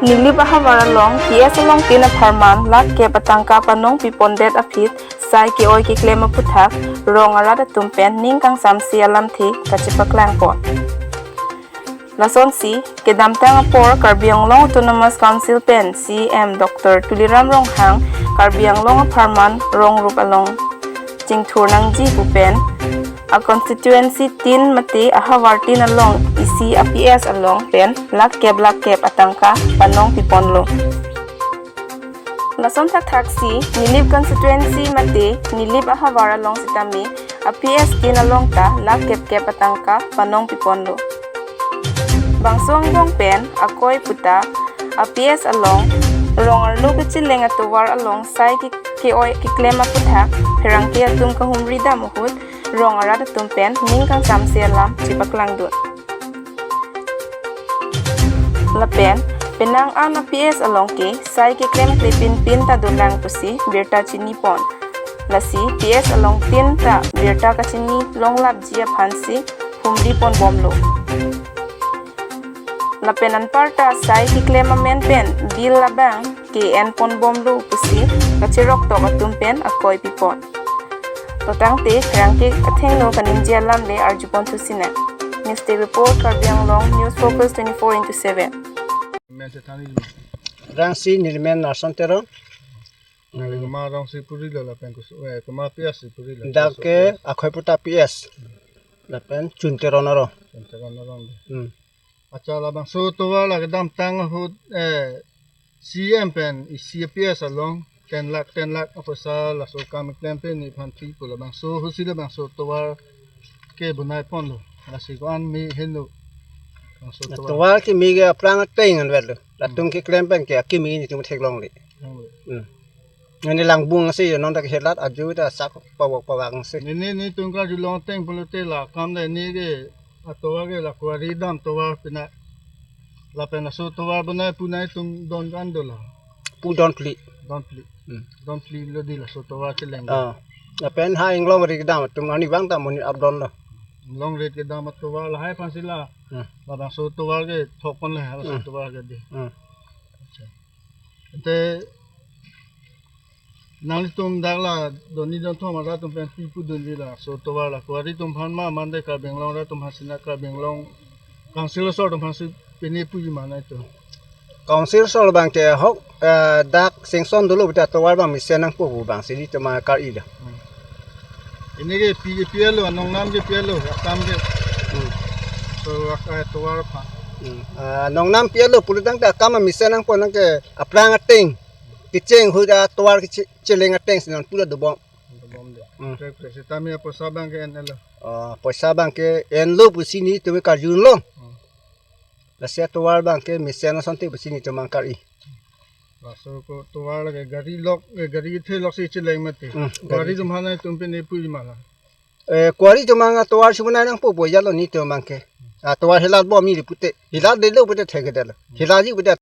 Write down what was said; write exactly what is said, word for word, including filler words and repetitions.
Nilip ahavar along P S along tin apharman lakh kep atangka panong pipondet aphi sai ke-oi keklem aputhak rong arat atum pen ning kangsamse alamthe kachepaklangpon. Lasonsi, kedamtang apor Karbi Anglong Autonomous Council pen C E M Doctor Tuliram Ronghang Karbi Anglong apharman rong rup along chingthur nangji pu pen a constituency tin mate ahavar tin along isi a P S along pen lakh kep lakh kep atangka panong piponlo. Lason thakthaksi Nilip constituency mate Nilip ahavar along sitame a P S tin along ta lakh kep kep atangka panong piponlo. Bangso angbong pen akoi puta a P S along rong arlo kacheleng atovar along sai ke ke-oi keklem aputhak pherangke atum kahumri dam ahut rong arat atum pen ning kangsamse alam chepaklangdun. Lapen penang an a P S along ke sai keklem klepin pin ta dolang pusi birta chinipon. Lasi P S along tin ta birta kachini longlapji aphansi humripon bomlo. Lapen anparta sai keklem amen pen bill abang ke enpon bomlo pusi kacherok tok atum pen akoi pipon. Totangte pherangke athengno kaningje alam le arjupon thusinang. News Day report, Karbi Anglong News Focus twenty-four into seven. Rangsi nelimen Narson Teron. Neli koma rongsi purilo lapen kusu, eh, koma P S si purilo. Dak ke akoi puta P S. Lapen Chun Teron aro. Chun Teron aro. Hmm. Acha, labangso tovar la kedamtang ahut, eh, C E M pen isi a P S along ten lakh ten lakh apoisa laso kam keklem pen ni phan pi pu labangso ahutsi labangso tovar ke bonai ponlo. Lasi ko-an me henlo. Labangso tovar. Tovar ke me ke aphrang ateng anvetlo. Latum keklem pen ke akimi netum theklongle. Longle. Hmm. Neli langbung si non dak helat aju ta sak pawak pawak si. Neli netum karjulong ateng pulote la kam le ne ke atovar ke la quarry dam tovar pina. Lapen laso tovar bonai pu netum don kan dola. Pu don phli. Don phli. Hmm. Don phli lo di laso tovar cheleng. Ah. Lapen ha inglong ri kedam atum arnivang ta monit ap donlo. Inglong ri kedam atovar lahai aphansi la. Hmm. Labangso tovar ke thokpon le laso Hmm. tovar ke di. Hmm. Acha. Te nanglitum dak la doni don thom arat atum pen pi pudunji laso tovar la quarry atum aphan ma mande Karbi Anglong arat atum aphan sina Karbi Anglong Council asor atum aphansi pine puji ma nangtum. Council asor abang ke ahok, eh, dak sanction dolo puta tovar abang mesen nangpo pu abangsi netum kar-i lo. Hmm. Pine ke pi, pi-etlo, anongnam ke pi-etlo, akam ke. Hmm. So, ak-, eh, tovar aphan. Hmm. Ah, anongnam pi-etlo pulotangte akam mesen nangpo nang ke aphrang ateng. Kecheng ahut atovar keche-, cheleng ateng si non pura dobom. Dobom de. Hmm. Kre, kre, sitame apoisa abang ke enlo. Ah, apoisa abang ke enlo pusi netum karjunlo. Hmm. Lasi atovar abang ke mesen asonte pusi netum kar-i. Laso ko tovar lake gari lok, eh, gari kethe lok si cheleng mati. Hmm, gari. Quarry atum aphan netum pine puji ma la. Eh, quarry atum abang atovar si bonai nangpo pu ajatlo netum abang ke. Atovar helat bom ili pute. Helatdetlo pute thekdetlo. Helatji pute